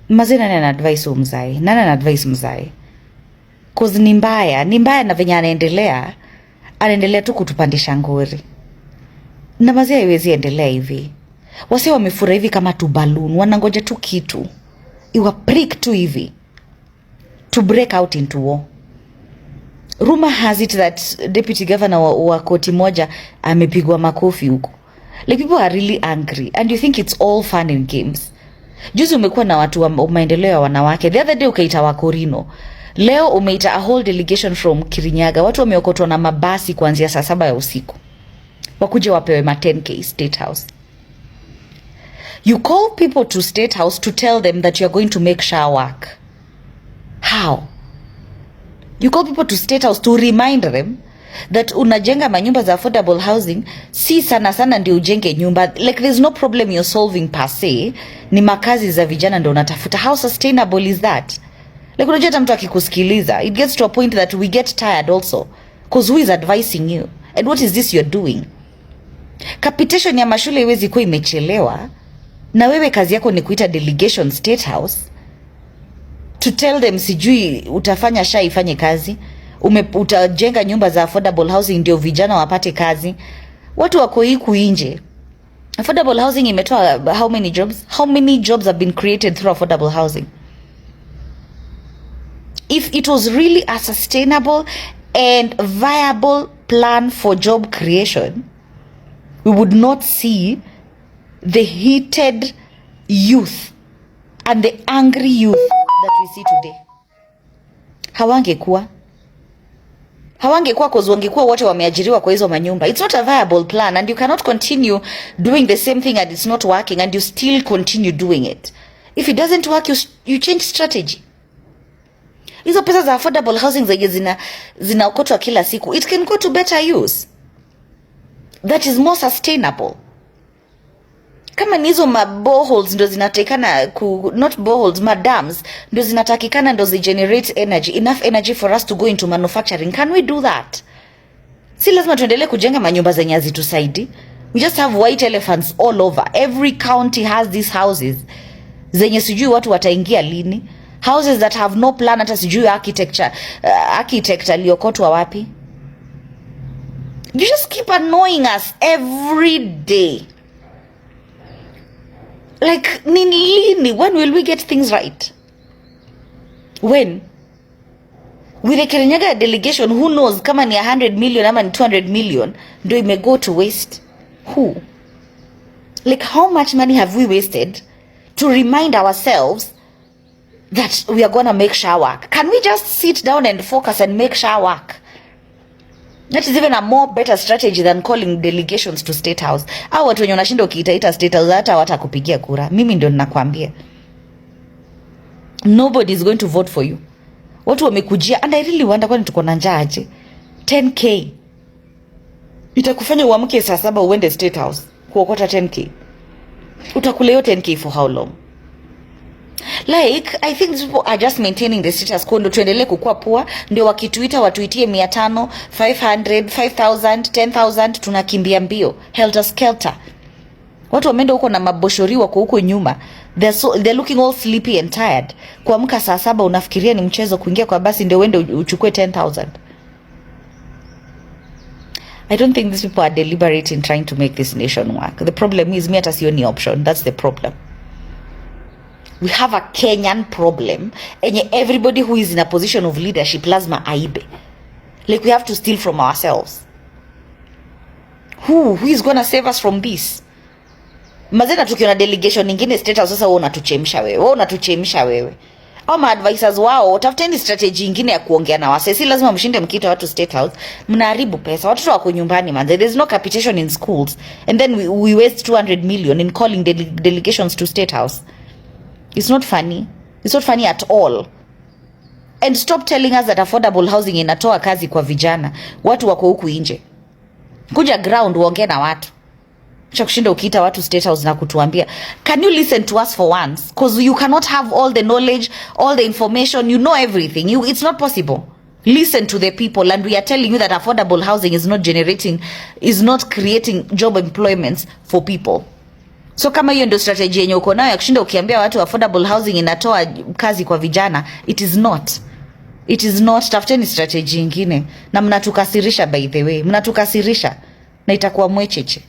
Mazee, nani ana advise huyu mzae? Nani ana advise mzae? 'Cause ni mbaya, ni mbaya, na venye anaendelea, anaendelea tu kutupandisha ngori. Na mazee, haiwezi endelea hivi. Wasee wamefura hivi kama tu balloon, wanangoja tu kitu iwa prick tu hivi to break out into war. Rumor has it that deputy governor wa koti moja amepigwa makofi huko. Like, people are really angry and you think it's all fun and games. Juzi umekuwa na watu wa maendeleo ya wanawake, the other day ukaita Wakorino, leo umeita a whole delegation from Kirinyaga. Watu wameokotwa na mabasi kuanzia saa 7 ya usiku wakuje wapewe ma 10K State House. You call people to State House to tell them that you are going to make SHA work. How? You call people to State House to remind them that unajenga manyumba za affordable housing, si sana sana ndio ujenge nyumba. Like, there's no problem you're solving per se, ni makazi za vijana ndio unatafuta. How sustainable is that? Like, unajua hata mtu akikusikiliza, it gets to a point that we get tired also, 'cause who is advising you and what is this you're doing? Capitation ya mashule iwezi kuwa imechelewa na wewe kazi yako ni kuita delegation State House to tell them sijui utafanya SHA ifanye kazi, utajenga nyumba za affordable housing ndio vijana wapate kazi. Watu wako huku nje. Affordable housing imetoa how many jobs? How many jobs have been created through affordable housing? If it was really a sustainable and viable plan for job creation, we would not see the heated youth and the angry youth that we see today. Hawangekuwa, 'cause wangekuwa wote wameajiriwa kwa hizo manyumba. It's not a viable plan and you cannot continue doing the same thing and it's not working and you still continue doing it. If it doesn't work, you change strategy. Hizo pesa za affordable housing zenye zinaokotwa kila siku, it can go to better use that is more sustainable. Kama ni hizo ma boreholes ndo zinatakikana ku, not boreholes, madams ndo zinatakikana ndo zigenerate energy, enough energy for us to go into manufacturing, can we do that? Si lazima tuendelee kujenga manyumba zenye hazitusaidi. We just have white elephants all over. Every county has these houses zenye sijui watu wataingia lini, houses that have no plan, hata sijui architect aliokotwa wapi. You just keep annoying us every day. Like, ni lini? When will we get things right? When? With the Kirinyaga delegation, who knows kama ni 100 million ama ni 200 million ndio ime go to waste. Who, like, how much money have we wasted to remind ourselves that we are gonna make SHA work? Can we just sit down and focus and make SHA work? That is even a more better strategy than calling delegations to State House. Au watu wenye unashinda ukiitaita State House hata hawatakupigia kura. Mimi ndio ninakwambia, nobody is going to vote for you. Watu wamekujia, and I really wonder, kwani tuko na njaa aje? 10K itakufanya uamke saa 7 uende State House kuokota 10K? Utakula hiyo 10K for how long? Like, I think these people are just maintaining the status quo ndo tuendelee kukua poa, ndio wakituita watuitie 500, 500, 5000, 10,000, tunakimbia mbio helter skelter. Watu wameenda huko na maboshori wako huko nyuma. They're looking all sleepy and tired. Kuamka saa 7 unafikiria ni mchezo kuingia kwa basi ndio uende uchukue 10,000? I don't think these people are deliberate in trying to make this nation work. The problem is, mi hata sioni option. That's the problem. We have a Kenyan problem enye everybody who is in a position of leadership lazima aibe. Like, we have to steal from ourselves. Who is gonna save us from this? Mazee, na tukiona delegation nyingine State House, sasa wewe unatuchemsha wewe, wewe unatuchemsha wewe. Au maadvisors wao, tafuteni strategy ingine ya kuongea na wasee. Si lazima mshinde mkiita watu State House, mnaharibu pesa. Watoto wako nyumbani, man. There is no capitation in schools and then we waste 200 million in calling delegations to State House. It's not funny. It's not funny at all. And stop telling us that affordable housing inatoa kazi kwa vijana. Watu wako huku nje. Kuja ground uongee na watu. Acha kushinda ukiita watu State House na kutuambia. Can you listen to us for once? 'Cause you cannot have all the knowledge, all the information, you know everything. It's not possible. Listen to the people, and we are telling you that affordable housing is not generating, is not creating job employments for people. So kama hiyo ndio strategy yenye uko nayo ya kushinda ukiambia watu affordable housing inatoa kazi kwa vijana, it is not. It is not. Tafuteni strategy ingine, na mnatukasirisha, by the way, mnatukasirisha na itakuwa mwecheche.